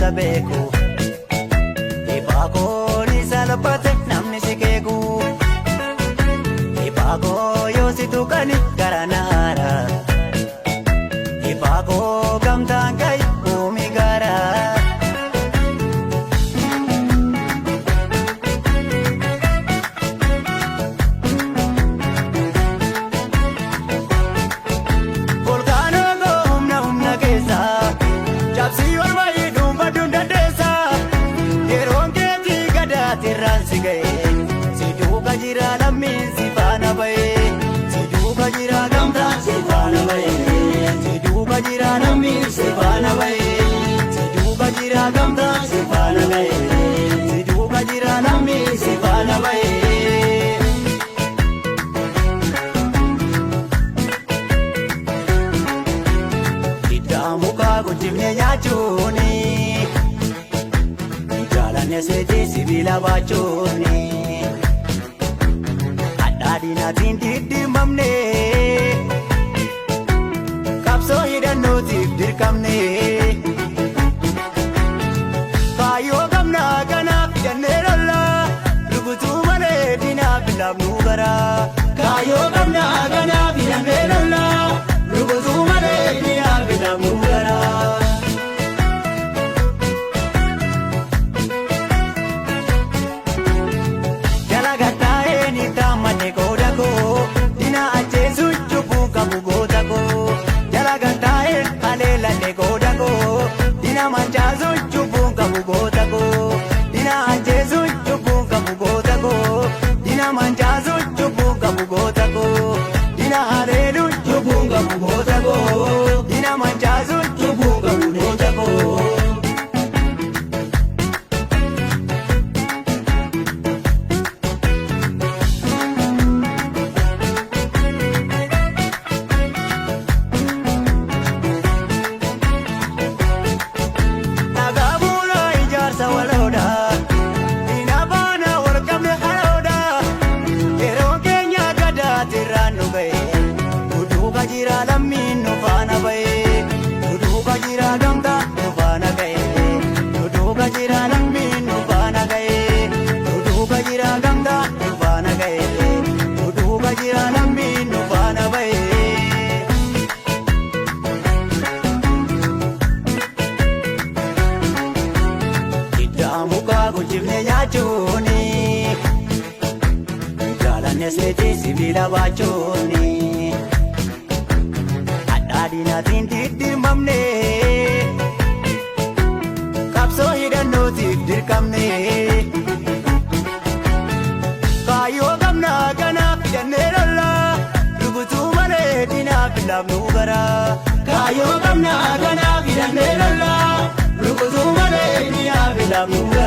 isa beeku. Ifaa koo ni salphate namni si keeku. Ifaa koo yoo si tuqani gara naara. Ifaa koo gamtaan gahi uumi gara. Volkaanoo koo humna humna keessa. Cabsii ol bahii dhuunfadhuun dandeessa. Yeroon keetii gadaatirraan si ga'e. Si duuka jira lammiin si faana ba'e. Si duuka jira gamtaan si faana ba'e. Si duuka jira lammiin si faana ba'e. Si duuka jira gamtaan si faana ga'e. Si duuka jira lammiin si faana ba'e. Hidda mukaa guddifnee nyaachuuni. Jaalanne seetii sibiila baachuuni. Hadhaa diinaatiin diddiimamne. Qabsoo hidhannootiif dirqamne. Kaayyoo qabnaa kanaaf hidhannee lolla. Rukutuu malee diinaaf hin laafnu bara. Kaayyoo qabnaa kanaaf hidhannee lolla. Rukutuu malee diinaaf hin laafnu bara. Jalagattaa'ee ni taammanne qooda koo dina ajjeesu cubbuu qabu goota koo. Jalagattaa'ee haleelanne qooda koo dina manchaasu cubbuu qabu goota koo. Dina ajjeesu cubbuu qabu goota koo dina manchaasu cubbuu qabu goota koo. Dina haleelu cubbuu qabu goota koo dina manchaasu cubbuu qabu goota koo. Dhagaa bu'uura ijaarsa waloodha. Diina faana wal qabne haroodha. Yeroon keenya gadaatirraan nu ga'e. Duuduuba jira lammiin nu faana ba'e. Duuduuba jira gamtaa nu faana ga'e. Duuduuba jira lammiin nu faana ga'e. Duuduuba jira gamtaa nu faana ga'e. Duuduuba jira lammiin nu faana ba'e. Hidda mukaa guddifnee nyaachuuni. Jaalanne seetii sibiila baachuuni. Hadhaa diinaatiin diddiimamne. Qabsoo hidhannootiif dirqamne. Kaayyoo qabnaa kanaaf hidhannee lolla. Rukutuu malee diinaaf hin laafnu bara. Kaayyoo qabnaa kanaaf hidhannee lolla. Rukutuu malee diinaaf hin laafnu bara.